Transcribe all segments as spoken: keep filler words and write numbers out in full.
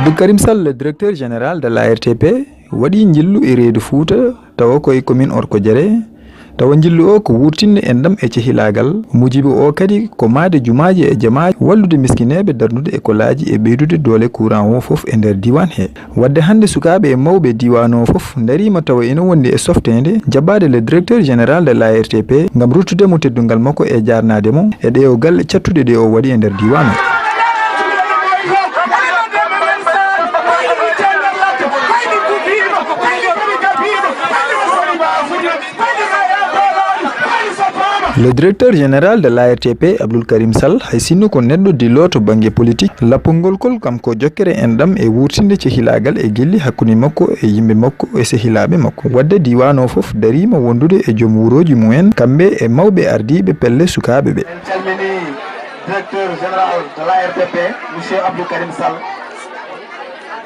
Abdou Karim Sall, le directeur général de l'A R T P, waɗi njillu e reedu Fuuta, tawa ko e commune Orkodiéré. Tawa njillu o ko wuurtinde enɗam e cehilaagal. Mujibu o kadi ko maade jumaaji e jamaaji, wallude miskineeɓe, darnude ekolaaji e ɓeydude doole courant o fof e nder diiwaan he. Wadde hannde sukaaɓe e mawɓe diiwaan o fof ndariima tawa ina wondi e softeende, jaɓaade le directeur général de l'A R T P ngam ruttude mo teddungal makko e jaarnaade mo e ɗe o galle cattuɗe ɗe o waɗi e nder diiwaan o. Le directeur général de l'A R T P, Abdoul Karim Sall, hay sinno ko neɗɗo dillo to bannge politik, lappol ngol kol kam ko jokkere enɗam e wuurtinde cehilaagal e gelli hakkunde makko e yimɓe makko e sehilaaɓe makko. Wadde diiwaan o fof dariima wondude e joom wurooji mumen, kamɓe e mawɓe ardiiɓe pelle sukaaɓe ɓe. En calmini directeur général de l'A R T P, monsieur Abdou Karim Sall.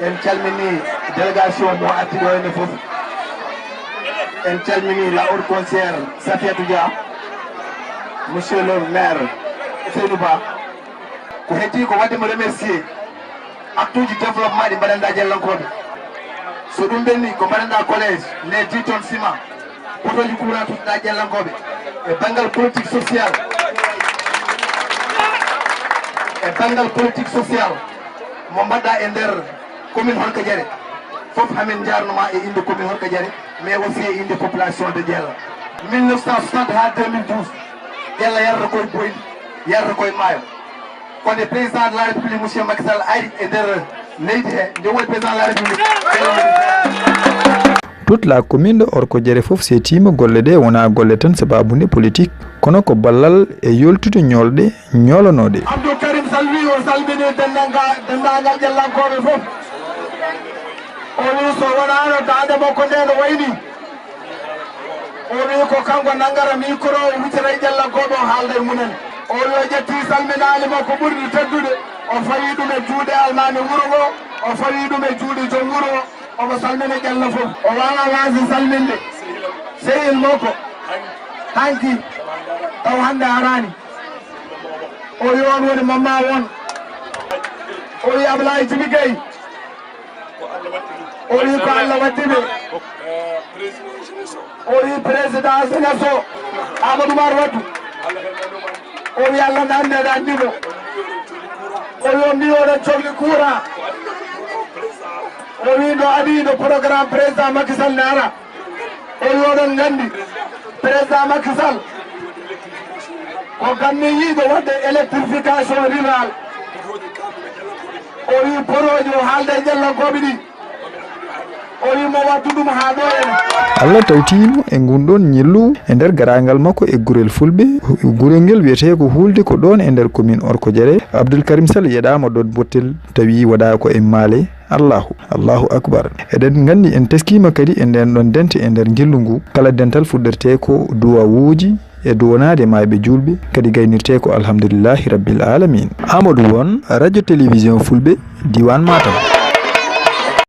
En calmini délégation mo arti ɗo henne fof. En calmini la haute conseillère Safiatou Dia, monsieur le maire Ousseynou Ba. Ko heddi ko wadde mo remercier acte uji développement ɗi mbaɗanɗa Diallankoɓe. So ɗum ɓenni ko mbaɗanɗa collège les dix tonnes ciment, potoji courant tuttuɗa Diallankoɓe e banngal politique social, e banngal politique social mo mbaɗɗa e nder commune Horkadiéré. Fof hamin jarnoma e inde commune Horkadiéré, mais aussi e inde population de Dialla. Mille neuf cent soixante ha deux mille douze, Dialla yarata koye boyli, yarata koye maayo. Kono président de la République, monsieur Macky Sall, ari e nder leydi he, nde woni président de la République. Toute la commune de Orkodiéré fof seetiima golle ɗe, wonaa golle tan sabaabu nde politique, kono ko ballal e yoltude ñolɗe ñolanooɗe. Abdou Karim Sall wi o salmini denndaangal, denndaangal Diallankoɓe fof. O wi so wonaano daande makko nde no wayni. O wi ko kanko nanngata micro o, huccita e Diallankoɓe, o haalda e mumen. O wi o ƴetti salminaali makko ɓurɗi teddude, o fawi ɗum e juuɗe almaami wuro ngo, o fawi ɗum e juuɗe joom wuro o, omo salmina Dialla fof. O waawaa waasde salminde sehil makko hanki, taw hannde araani. O wi on woni Mamma Won. O wi Ablaye Jibi Gueye. O wi ko Allah waddi ɓe. O wi président jeunesse o, Amadou Mar Waddu. O wi Allah nande aɗa anndi mo. O wi o mbi oɗon cokli courant. O wi no adi no programme président Macky Sall ne ara. O wi oɗon nganndi président Macky Sall ko ganniyiiɗo waɗde électrification rurale. O wi porooji o haalda e Diallankoɓe ɗi. O wi mo wattu ɗum haa ɗo en. Allah tawtiimo e ngun ɗon ñillu e nder garaangal makko e gurel fulɓe. Gurel ngel wiyetee ko Hulde, ko ɗon e nder commune Orkodiéré. Abdoul Karim Sall yeɗaama ɗon bottel, tawi waɗaa ko e maale. Allahu, Allahu akbar. Eɗen nganndi en teskiima kadi e nden ɗon dente e nder njillu ngu. Kala dental fuɗɗertee ko duwawuuji e duwanaade maayɓe juulɓe, kadi gaynirtee ko Alhamdulillahi Rabbil Alamin. Amadou Won, radio télévision fulɓe, diiwaan Matam.